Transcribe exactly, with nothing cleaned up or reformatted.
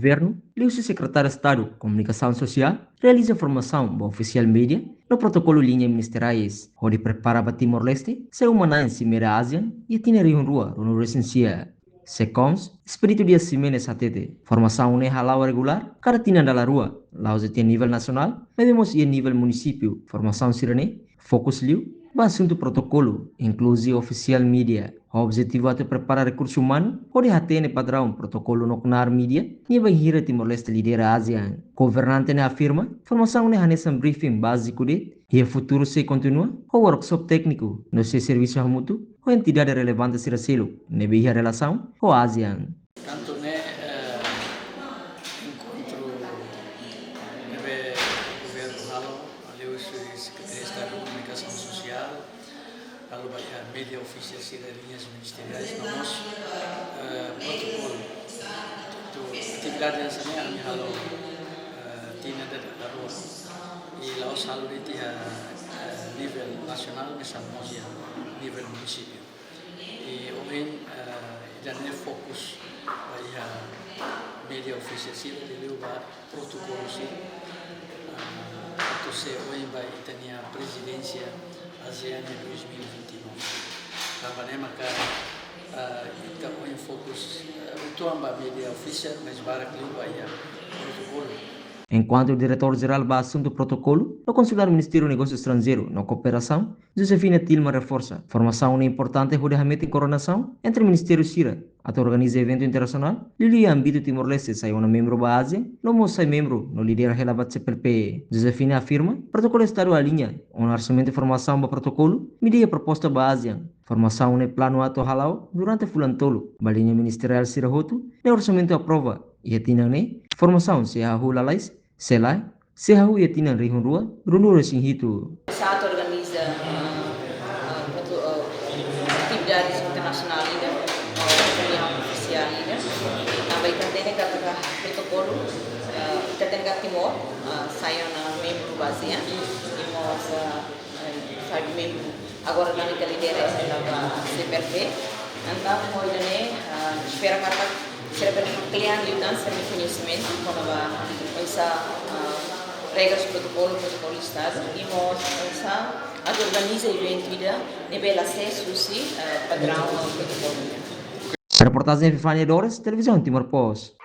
Governu, liuhusi Sekretáriu Estadu Komunikasaun Sosiál, realiza formasaun ba ofisiál mídia no protokolu liña ministeriais, hodi prepara ba Timor-Leste sai uma-na'in Simeira ASEAN iha tinan rihun rua ruanulu-resin-sia. SEKOMS, Espíritu Dias Ximenes hatete, formasaun ne'e hala'o regulár kada tinan dala rua, la'ós de'it iha nivel nasionál, maibé mós iha nivel munisípiu. Formasaun sira-ne'e fokus liu ba asuntu protokolu, inkluzive ofisiál mídia, ho objetivu atu prepara rekursu umanu hodi hatene padraun protokolu no knaar mídia nia bainhira Timor-Leste lidera ASEAN. Governante ne'e afirma, formasaun ne'e hanesan briefing báziku de'it, i futuru sei kontinua ho workshop tékniku no sei servisu hamutuk ho entidade relevante sira seluk ne'ebé iha relasaun ho ASEAN. Tantu ne'e, eh, enkontru ne'ebé governu halo, liuhusi Sekretáriu Estadu Komunikasaun Sosiál, halo ba iha mídia ofisiál sira, liñas ministeriais, no mós, eh, protokolu. Tantu atividade hanesan ne'e ami halo, eh, tinan ida dala rua. I la'ós halo de'it iha, eh, nivel nasionál, maibé mós iha nivel munisípiu. I ohin, eh, ida-ne'e fokus ba iha mídia ofisiál sira, liuliu ba protokolu sira, eh, atu sei ohin ba ita-nia prezidénsia ASEAN dois mil e vinte e nove. Tanba ne'e maka, eh, ita ohin fokus, eh, uitoan ba mídia ofisiál, maibé barak liu ba iha protokolu. Enkuantu Diretór Jerál ba Asuntu Protokolu no Konsulár Ministériu Negósiu Estranjeiru no Kooperasaun, Josefina Tilma reforsa, formasaun ne'e importante hodi hametin koordenasaun entre ministériu sira atu organiza eventu internasionál, liuliu iha ámbitu Timor-Leste sai ona membru ba ASEAN, no mós sai membru no lidera hela ba CPLP. Josefina afirma, protokolu Estadu aliña ona orsamentu formasaun ba protokolu, midei proposta ba ASEAN. Formasaun ne'e planu atu hala'o durante fulan tolu, ba liña ministeriál sira hotu, no orsamentu aprova iha tinan ne'e. Formasaun sei hahú lalais, se lae, sei hahú iha tinan rihun rua ruanulu-resin-hitu. Sa atu organiza, ah, ah, atu, ah, atividades internasionál ida, ah, reuniaun ofisiál ida. Tanba ita hatene katak protokolu, ah, ita hatene katak Timor, ah, sai ona membru ba ASEAN, i mós, ah, eh, sai membru. Agora ami ita lidera esta ba CPLP. Entaun, ho ida-ne'e, ah, espera katak sira bele kle'an liután sira-nia koñesimentu kona-ba oinsá, ah, regras protokolu, protokolu Estadu, i mós oinsá atu organiza eventu ida ne'ebé la ses husi, ah, padraun protokolu ida. Reportajen Epifania Dores, Televizaun Timor Post.